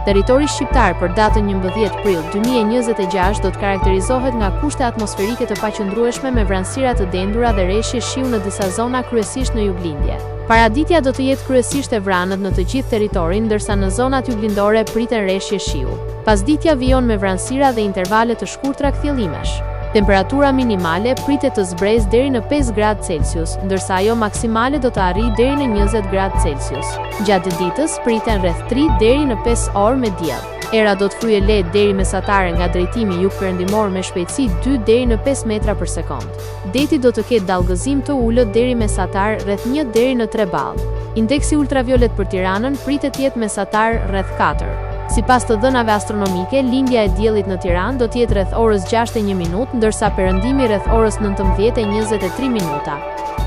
Territori shqiptar për datën 11 prill 2026 do të karakterizohet nga kushte atmosferike të paqëndrueshme me vranësira të dendura dhe reshje shiu në disa zona kryesisht në juglindje. Paraditja do të jetë kryesisht e vranët në të gjithë territorin, ndërsa në zonat juglindore priten reshje shiu. Pasditja vijon me vranësira dhe intervale të shkurtra kthjellimesh. Temperatura minimale pritet të zbresë deri në 5 gradë Celsius, ndërsa ajo maksimale do të arrijë deri në 20 gradë Celsius. Gjatë ditës priten rreth 3 deri në 5 orë me diell. Era do të fryjë lehtë deri mesatare nga drejtimi jugperëndimor me shpejtësi 2 deri në 5 metra për sekondë. Deti do të ketë dallgëzim të ulët deri mesatar rreth 1 deri në 3 ballë. Indeksi ultraviolet për Tiranën pritet të jetë mesatar rreth 4. Sipas të dhënave astronomike, lindja e diellit në Tiranë do të jetë rreth orës 6 e 1 minutë, ndërsa perëndimi rreth orës 19:23 minuta.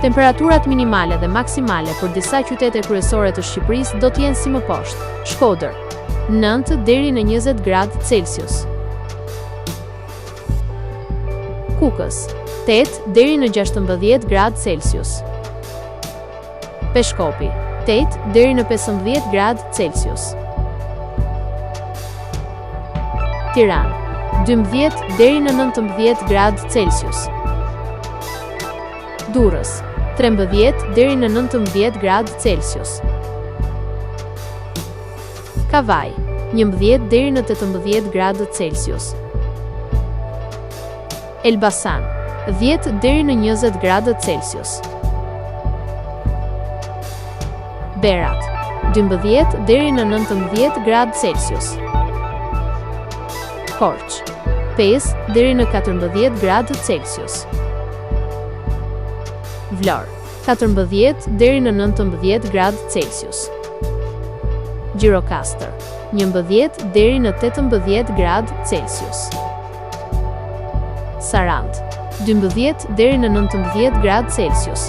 Temperaturat minimale dhe maksimale për disa qytete kryesore të Shqipërisë do të jenë si më poshtë. Shkodër, 9 deri në 20 gradë Celsius. Kukës, 8 deri në 16 gradë Celsius. Peshkopi, 8 deri në 15 gradë Celsius. Tiranë, 12 deri në 19 gradë Celsius. Durrës, 13 deri në 19 gradë Celsius. Kavajë, 11 deri në 18 gradë Celsius. Elbasan, 10 deri në 20 gradë Celsius. Berat, 12 deri në 19 gradë Celsius. Korçë, 5 deri në 14 gradë Celsius. Vlorë, 14 deri në 19 gradë Celsius. Gjirokastër, 11 deri në 18 gradë Celsius. Sarandë, 12 deri në 19 gradë Celsius.